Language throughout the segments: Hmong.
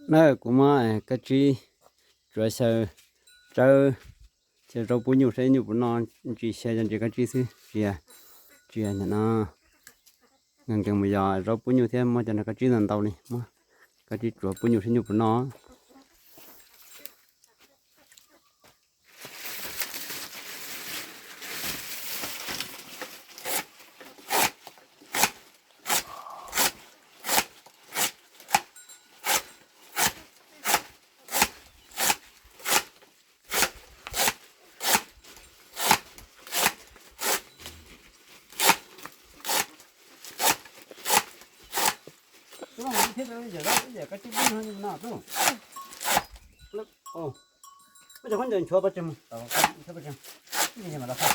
Na kuv muab kab tsib tsuav xyaw tsawb, xyaw zaub pub nyuj saib nyuj puas noj, ntsis xyaw cov ntsis kab tsib xwb, tsis, tsis yog no. Nkees nkees mus yos zaub pub nyuj thiab muab cov no kab tsib ntau ntau li, muab kab tsib tsuav pub nyuj saib nyuj puas noj. Muab cov khaub ncaws nchuav pov tseg mus, nchuav pov tseg, ib pliag mam los kho.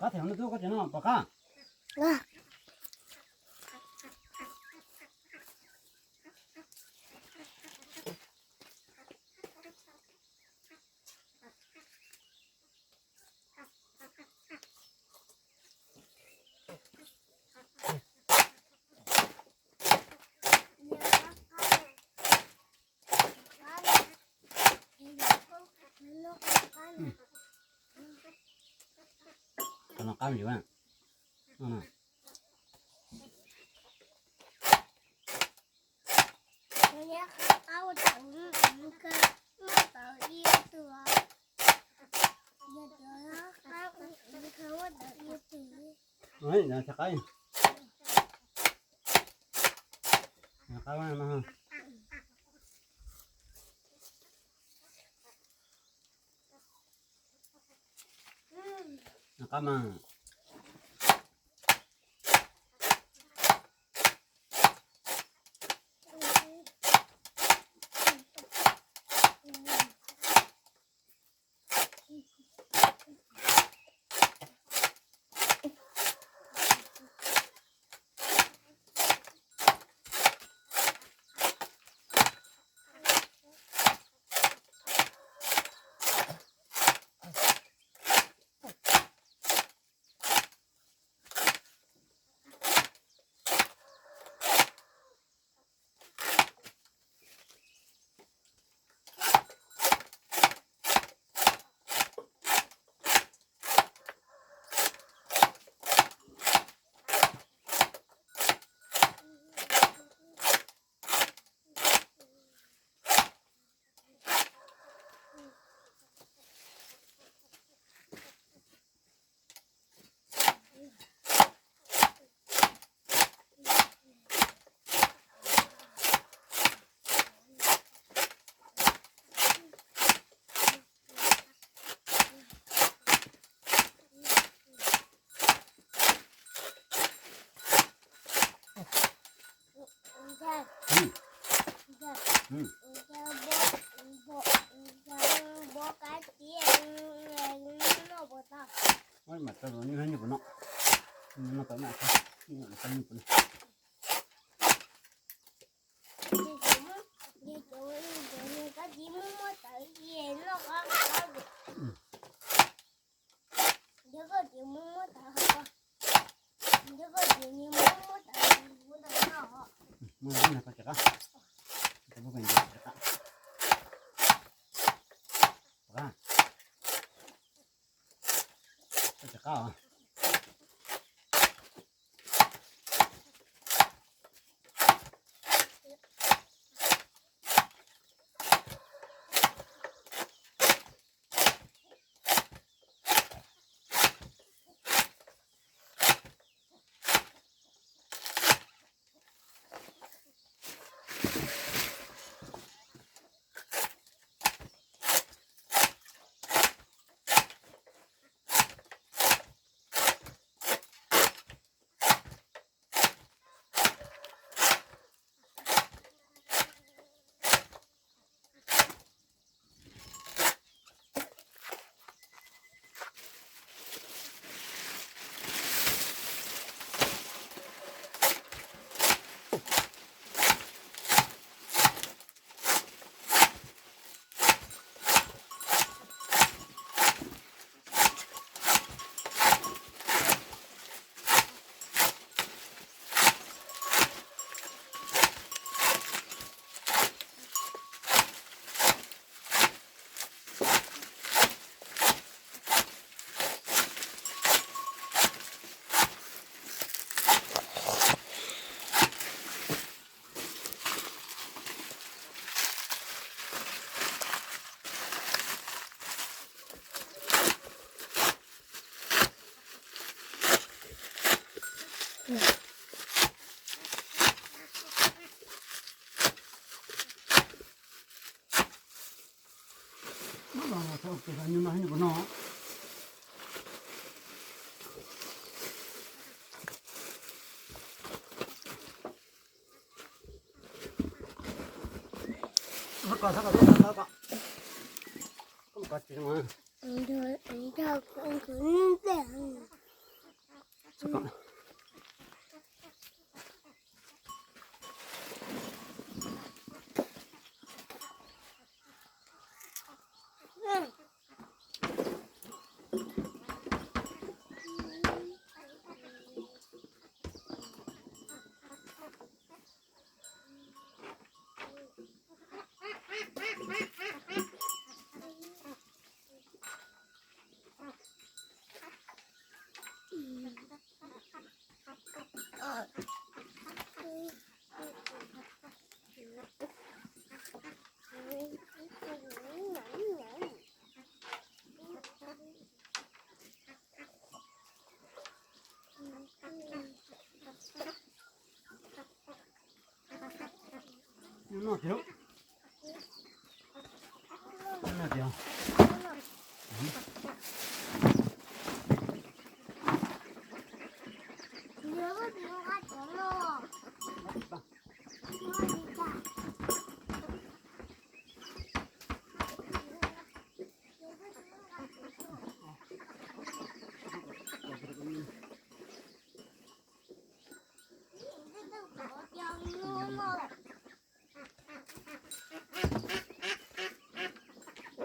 Qab them no tub, koj tseem noj pom qab. Qab no qab me ntsis. Qab no. Qab mas. Mas tau los nyuj, nyuj puas noj? Noj tau mas, nyuj puas noj? Muaj tsis qab, tsis qab os.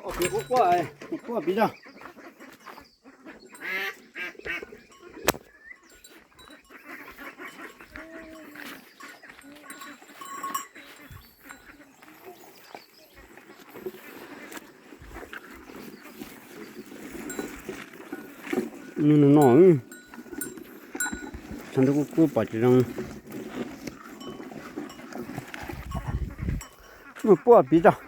Ob peb khub quaj, khub quaj piv zog. Nws no, tshav ntuj kub kub pom tsis zoo. Muaj puab piv zog.